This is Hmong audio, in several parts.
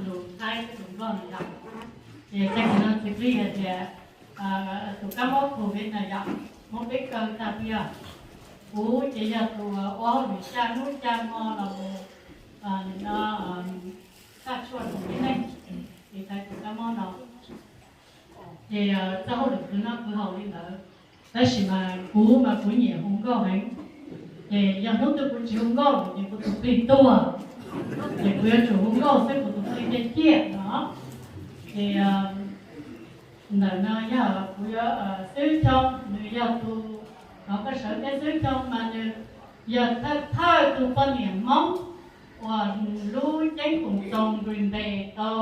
Lus Thaib thiab lus Nplog no yom. Ces tag kis no xws li hais tias tus kab mob covid no yom, Hmoob peb kaw tag tiag. Kuv ces yog tus ua hauj lwm xya hnub xya hmo los mus no txhaj tshuaj rau tib neeg, ces txais tus kab mob no. Ces txoj hauj lwm khwv noj khwv haus li ntawd, tab sis mas kuv mas kuv nyiam hu nkauj heev. Ces yog hnub twg kuv tsis hu nkauj ces kuv tus plig tuag, ces kuv yuav tsum hu nkauj xwb kuv tus plig thiaj ciaj no. Ces ntawm no yog kuv yuav xib hwb Choo, nws yog tus, no koj sawv teb xib hwb Choo mas nws yog thawj thawj tus poj niam Hmoob uas lub ceeb koom txoos Green Bay tau,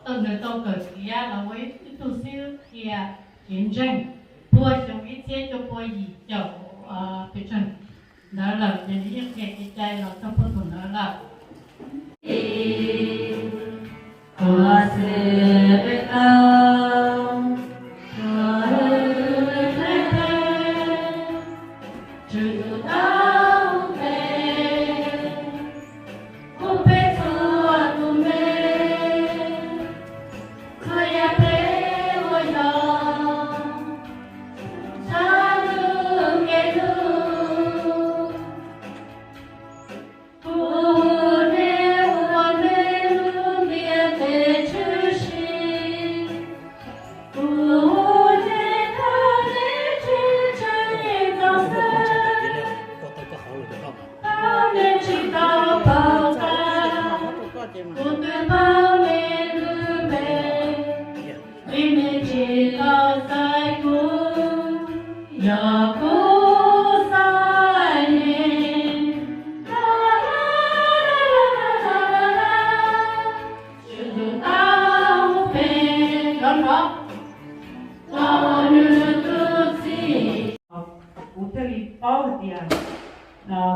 tau nws tau kawm tiav los ua ib tug xib hwb qhia kev ntseeg puag xyoo ib txhiab cuaj pua yim caum pes tsawg ntawd lawm, ces nws yeej qhia kev cai los txog puag thaum ntawd lawm. Kuv thiaj li paub hais tias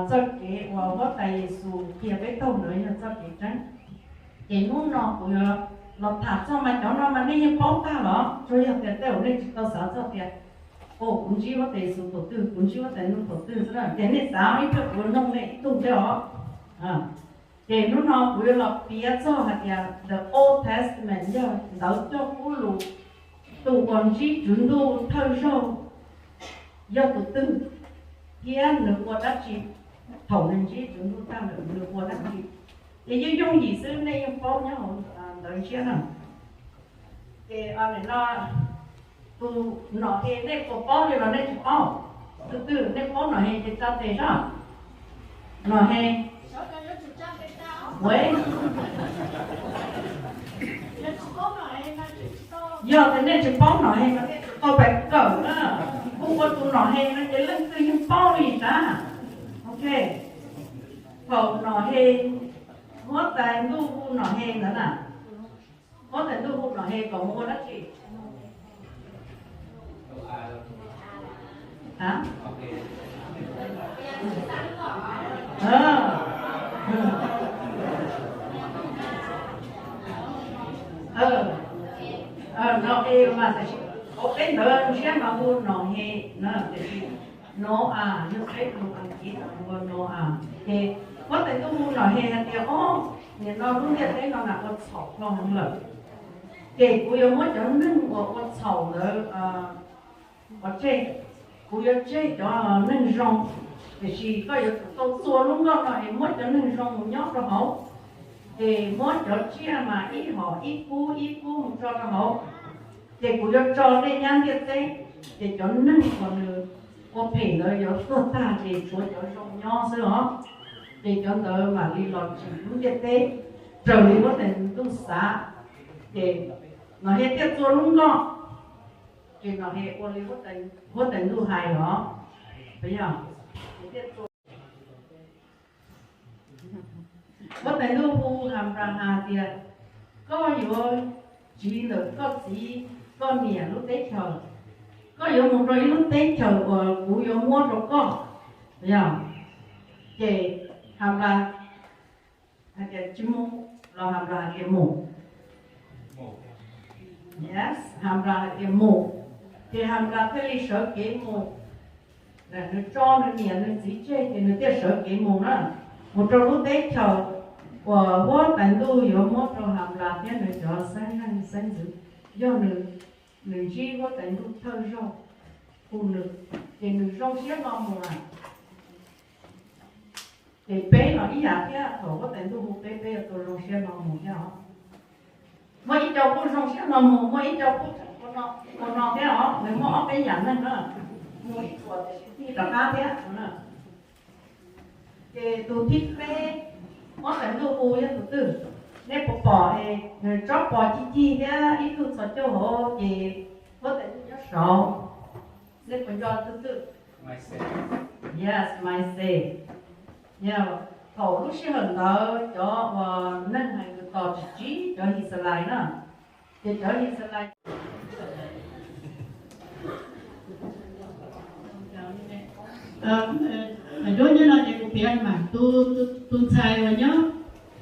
txoj kev uas Huab Tais Yexus qhia peb taug ntawd yog txoj kev tseeb. Ces hnub no kuv yuav los tham txog mas cov no mas nej yeej paub tag los, tsuas yog tias tej zaum nej tsis tau xav txog tias, o, kuv ntsib Huab Tais Yexus thaum twg, kuv ntsib Huab Tais Ntuj thaum twg xwb na, ces nej xav ib pliag kuv nug nej ib tug thiab os. Ces hnub no kuv yuav los piav txog hais tias the Old Testament yog ntawv coj kub lus, tus uas ntsib Tswv Ntuj thawj zaug yog tus twg, thiab nws ua dab tsi. Thaum nws ntsib Tswv Ntuj tag lawm nws ua dab tsi, ces yeej yooj yim xwb, nej yeej paub nyob hauv ntawv ntsiab na. Ces no tus Nom He nej puas paub li los nej tsis paub? Tus twg nej paub Nom He ces tsa tes sab. Nom He, ua, yog tias nej tsis paub Nom He mas nej tsis tau pais kawm na. Kuv ua tus Nom He no ces leej twg yeej paub li sab. Ok, thaum Nom He, Huab Tais Ntuj hu Nom He ntawd na, Huab Tais Ntuj hu Nom He kom mus ua dab tsi? Nom He mas, tiam sis hauv peb ntawv ntsiab mas hu Nom He na, tiam sis Nau-as, yog peb lus Askiv hu ua Nau-as. Ces Huab Tais Ntuj hu Nom He hais tias, o, nim no lub ntiaj teb no mas ua txhaum dhau heev lawm. Ces kuv yuav muab cov neeg uas ua txhaum ntawd pov tseg, kuv yuav tseg cov neeg zoo. Tiam sis koj yuav tsum tau txua lub nkoj no es muab cov neeg zoo mus nyob rau hauv. Ces muab cov tsiaj mas ib hom ib kub ib kub mus tso rau hauv. Ces kuv yuav tso nej nyab ntiaj teb, ces cov neeg uas nws ua phem ntawd yuav tuag tag, ces tshuav cov zoo nyob xwb os. Ces cov ntawd mam li los tsim lub ntiaj teb raws li huab tais ntuj xav. Ces Nom Hias thiaj txua lub nkoj, ces Nom Hias ua li huab tais ntuj hais los, huab tais ntuj hu Has Nplas Has tias, koj yuav tsiv ntawm koj txiv koj niam lub teb chaws, koj yuav mus rau ib lub teb chaws uas kuv yuav muab rau koj. Ces Has Nplas hais tias tsis mus, los Has Nplas hais tias mus? Has Nplas hais tias mus. Ces Has Nplas thiaj li sawv kev mus. Nws tso nws niam nws txiv tseg ces nws thiaj sawv kev mus na, mus rau lub teb chaws uas huab tais ntuj yuav muab rau Has Nplas thiab nws cov xeeb leej xeeb ntxwv. Yog nws, nws ntsib huab tais ntuj thawj zaug hu nws, ces nws zoo siab no mus lawm. Ces peb los ib yam thiab, thaum huab tais ntuj hu peb, peb yuav tau zoo siab no mus thiab os. Muaj ib co kuj zoo siab no mus, muaj ib co kuj tseem ua no thiab os. Nws muaj ob peb yam neeg na, mus ib txuas tiam sis tig rov qab thiab. Ces tus thib peb, huab tais ntuj hu yog tus twg? Nej puas pom, nws tsob pos cig cig thiab ib tug txhos caug hauv ces huab tais ntuj nyob saud. Nej puas nco tus twg? Yes, Maises. Thaum lub sij hawm ntawd cov uas neeg hais tus tos tsis tsiv cov His Xas Lais na, ces cov His Xas Lais Duab nyob no ces kuv piav mas tus ntxhais uas nyob,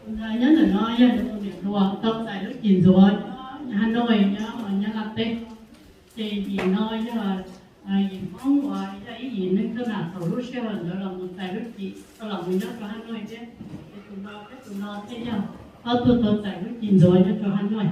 tus ntxhais nyob ntawm no yog nws tus niam hluas tau txais lub cim ntxuav nyob Hanoi, nyob Nyab Laj teb. Ces yim no yog yim Hmoob uas yog ib yim neeg thoj nam thaum lub sij hawm ntawd los mus txais lub cim, los mus nyob rau Hanoi thiab. Ces tus no thiab tus no thiaj yog ob tug tau txais lub cim ntxuav nyob rau Hanoi.